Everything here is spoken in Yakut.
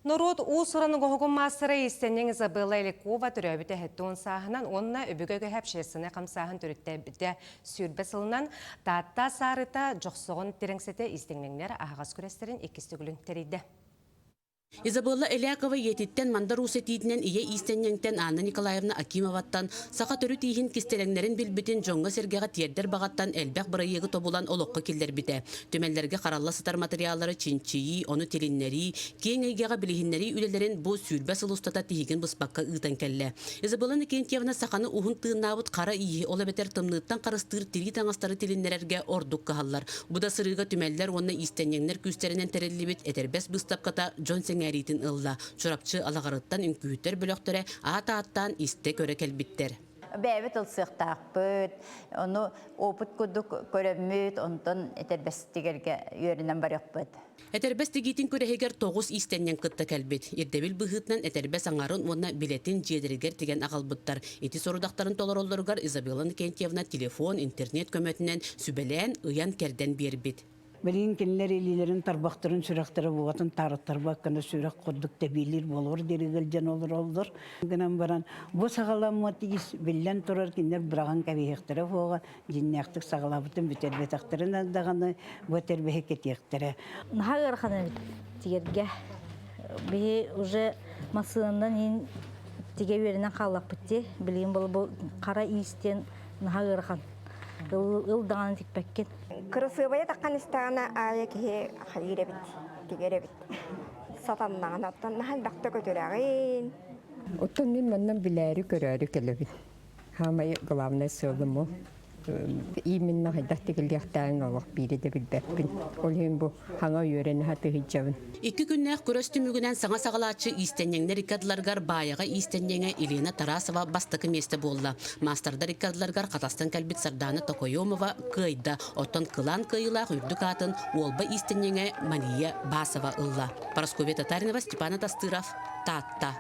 Норуот уус-уран оҥоһугун маастара иистэнньэҥ Изабелла Элякова төрөөбүтэ 70 сааһынан уонна өбүгэ үгэһэ общественнай хамсааһын төрүттээбитэ 20 сылынан Таатта Саарыта Дьохсоҕон Тирэҥсэтэ иистэнньэҥнэр аһаҕас күрэстэрин иккис төгүлүн тэрийдэ. Изабелла Элякова ийэтиттэн Мандар Уус этиитинэн ийэ иистэнньэҥтэн Анна Николаевна Акимоваттан саха төрүт ииһин кистэлэҥнэрин билбитин дьоҥҥо-сэргэҕэ тиэрдэр баҕаттан элбэх бырайыагы тобулан олоххо киллэрбитэ. Түмэллэргэ харалла сытар матырыйааллары чинчийии, ону тилиннэрии, киэҥ эйгэҕэ билиһиннэрии үлэлэрин бу 20 сыл устата тиһигин быспакка ыытан кэллэ. Изабелла Иннокентьевна саханы уһун тыыннаабыт хара ииһи, ол эбэтэр тымныыттан харыстыыр тирии таҥастары тилиннэрэргэ ордук кыһаллар. Бу да сырыыга түмэллэр уонна иистэнньэҥнэр күүстэринэн тэриллибит этэрбэс быыстапката дьон сэҥээриитин ылла. Чурапчы Алаҕарыттан үҥкүүһүттэр бөлөхтөрө аат ааттаан истэ-көрө кэлбиттэр. Бэйэбит ылсыахтаахпыт, ону опыт курдук көрөммүт, онтон этэрбэс тигэргэ үөрэнэн барыахпыт. Этэрбэс тигиитин күрэһигэр 9 иистэнньэҥ кытта кэлбит. Ирдэбил быһыытынан этэрбэс аҥарын уонна билэтин дьиэлэригэр тигэн аҕалбыттар. Ити сорудахтарын толороллоругар Изабелла Иннокентьевна телефон, интернет көмөтүнэн сүбэлээн, ыйан-кэрдэн биэрбит. Билигин кинилэр илиилэрин тарбахтарын сүрэхтэрэ буотун таарыттарбат гына сүрэх курдук тэбиилиир буолуор диэри ыалдьан олороллор. Гынан баран бу саҕаламмыт ис биллэн турар кинилэр быраҕан кэбиһиэхтэрэ суоҕа, дьиннээхтик саҕалаабытын бүтэрбэтэхтэрин даҕаны бу тэрбэһи кэтиэхтэрэ. Наһаа ыарахан эбит тигэргэ. Биһи уже массыынанан иин тигэ үөрэнэн хааллахпыт дии. Билигин бу хара иистэн наһаа ыарахан. Ыл даҕаны тикпэккин. Кырасыабайа таххан истэҕинэ аайы киһи хайыыр эбит, тигэр эбит. Сатаннаҕына оттон наһаа элбэхтэ көтүрэҕин. Оттон мин манна билээри-көрөөрү кэлэбин. Хаамай главное сыалым ол. Именно хайдах тигиллиэхтээҕин олох биири да билбэппин. Ол иһин бу хаҥа үөрэнэ сатыһыдьабын. Икки күннээх күрэс түмүгүнэн саҥа саҕалааччы иистэнньэҥнэр икки ардыларыгар Баайаҕа иистэнньэҥэ Елена Тарасова бастакы миэстэ буолла. Маастардар икки ардыларыгар Хатастан кэлбит Сардаана Токоемова кыайда, оттон кылаан кыайыылаах үрдүк аатын Уолба иистэнньэҥэ Мария Басова ылла. Парасковья Татаринова, Степан Атастыров, Таатта.